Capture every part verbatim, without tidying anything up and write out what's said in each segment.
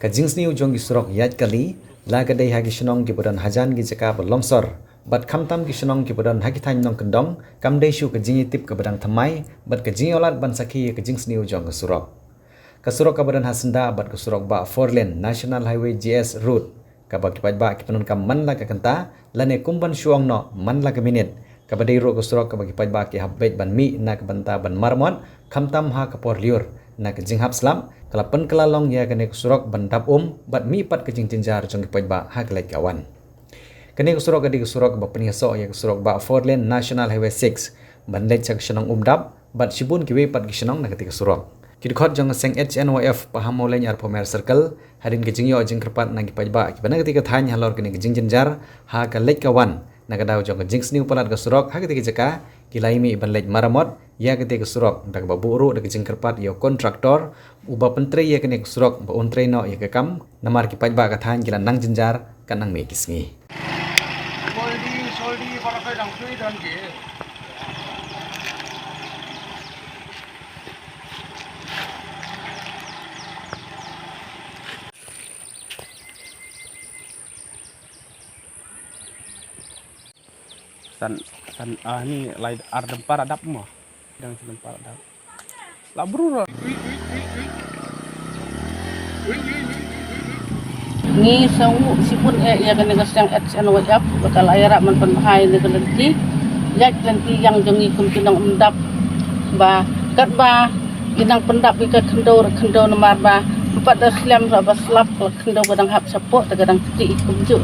Ka jingsniew jong ki surok ïaid kali, la ka dei ha ki shnong kiba don hajan ki jaka ba longsor, bad khamtam ki shnong kiba don ha ki thaiñ nongkyndong, kam dei shuh ka jingïatip kaba dang thymmai, bad ka jingïohlad ban sakhi ïa ka jingsniew jong ka surok. Ka surok kaba don ha Syndah bad ka surok bah four lane National Highway G S Road, kaba ki paidbah ki pyndonkam man la ka kynta, lane kum ban shu ong noh man la ka minit, kaba dei ruh ka surok kaba ki paidbah ki hap beit ban mih na ka bynta ban maramot, khamtam ha ka por lyiur, na ka jinghap slap, ka la pynkylla long ïa kane ka surok ban dap um, bad mih pat ka jingjynjar jong ki paidbah ha ka leit ka wan. Kane ka surok ka dei ka surok kaba pynïasoh ïa ka surok bah four lane National Highway six, ban leit sha ka shnong Umdap, bad shibun kiwei pat ki shnong na katei ka surok. Ki dkhot jong ka seng H N Y F Pahammawlein Arphew Mer Circle, hadien ka jingïoh jingkyrpad na ki paidbah kiba na katei ka thaiñ halor kane ka jingjynjar ha ka leit ka wan, na ka daw jong ka jingsniew palat ka surok ha katei ka jaka, ki la ïa mih ban leit maramot ïa katei ka surok, da kaba buh ruh da ka jingkyrpad ïa u kontraktor uba pyntrei ïa kane ka surok ba un trei noh ïa ka kam, namar ki paidbah ka thaiñ ki la nang jynjar ka nang mih ki sngi. San, san, ah, ni lai ar dempar adap mo. Dang san dempar adap. La bru ra. Ngi sngew shibun eh ïa kane ka seng H N Y F ba ka la ïarap ban pynbha ïa kane ka lynti. Ïa ka lynti ïang jong ngi kum ki nong Umdap ba katba ki nang pyndap ïa ka khyndew re khyndew namar ba pat da slem ra ba slap ka khyndew ka dang hap shapoh te ka dang kti kumjuh.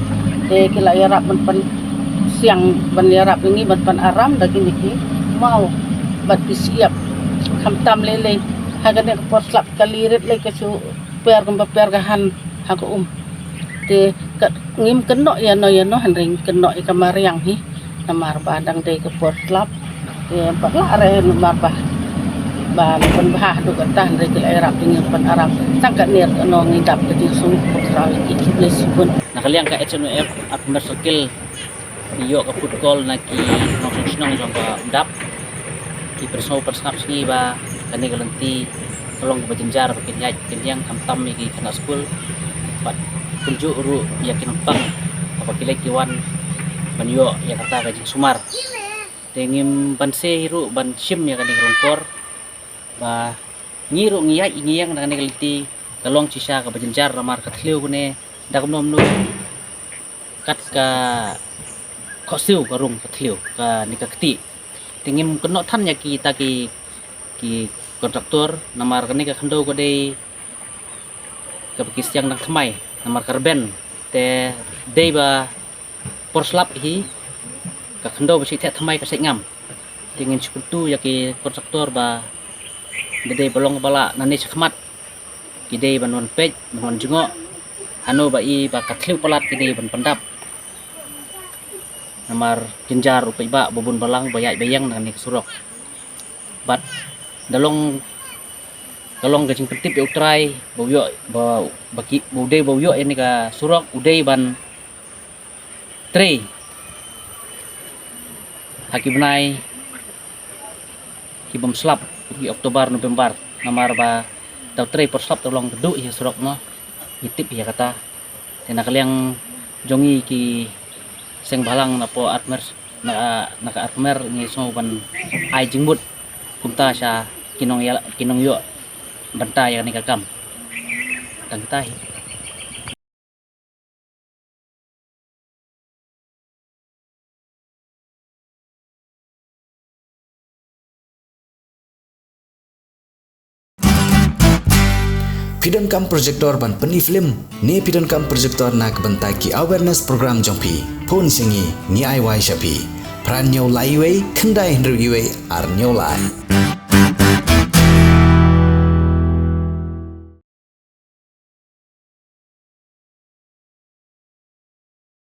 Te ki la ïarap ban pynsiang ban ïarap ïa ngi ban pynaram da kine ki maw bad ki shyiap. Khamtam lei lei ha kane ka por slap kali rit lei ka shu per kumba per ka han ha ka um. Te ka ngim kynnoh ïano ïano hynrei ngim kynnoh ïa ka mariang hi. Namar ba dang dei ka por slap. Te pat lah re namar ba ban pynbha haduh katta hynrei ki la ïarap te ngin pynaram. Tang katne ruh kano ngi dap ka jingsngew pynkhraw ïa ki, khublei shibun. Na ka liang ka H N Y F Arphew Mer Circle ngi ïoh ka phone call na ki nongshong shnong jong ka Umdap. Ki pynsngew pynsngap sngi ba kane ka lynti ka long kaba jynjar ba kin ïaid kin ïeng khamtam ïa ki khynnah skul. Bad kumjuh ruh ïa ki nongpang haba ki leit ki wan ban ïoh ïa kata ka jingsumar. Te ngim banse hi ruh ban shim ïa kane ka lyngkor ba ngi ruh ngi ïaid ngi ïeng na kane ka lynti ka long shisha kaba jynjar namar ka thliew kane da kumno kumno kat ka khohsiew ka rung ka thliew kane ka kti. Te ngim kynnoh than ïa kita ki, ki kontraktor namar kane ka khyndew ka dei kaba ki siang dang thymmai namar ka rben. Te dei ba por slap hi ka khyndew ba shu theh thymmai ka shu ngam. Te ngin shu kyntu ïa ki kontraktor ba da dei ba long ba lah nangne shakhmat ki dei ban wan peit ban wan jngoh hano ba i ba ka thliew palat ki dei ban pyndap. Namar jynjar u paidbah ba bun balang ba ïaid ba ïeng na kane ka surok. Bad da long ka long ka jingpyntip ïa U Trai ba u ïoh ba, ba ki, ba u dei ba u ïoh ïa kane ka surok u dei ban trei ha ki bnai ki bym slap, ki October, November, namar ba da u trei por slap te long ka duh ïa surok mo. Ngi tip ïa kata. Te na ka liang jong ngi ki seng bhalang na poh Arphew Mer, na, na ka Arphew Mer ngi sngew ban ai jingmut kumta sha ki nongïa, ki nongïoh bynta ïa kane ka kam. Tang kata hi. Phi donkam projector ban pyni film ne phi donkam projector na ka bynta ki awareness program jong phi? Phone sha ngi, ngi ai wai sha phi. Phra hynñiew lai wei, khyndai hynriew wei, ar hynñiew lai.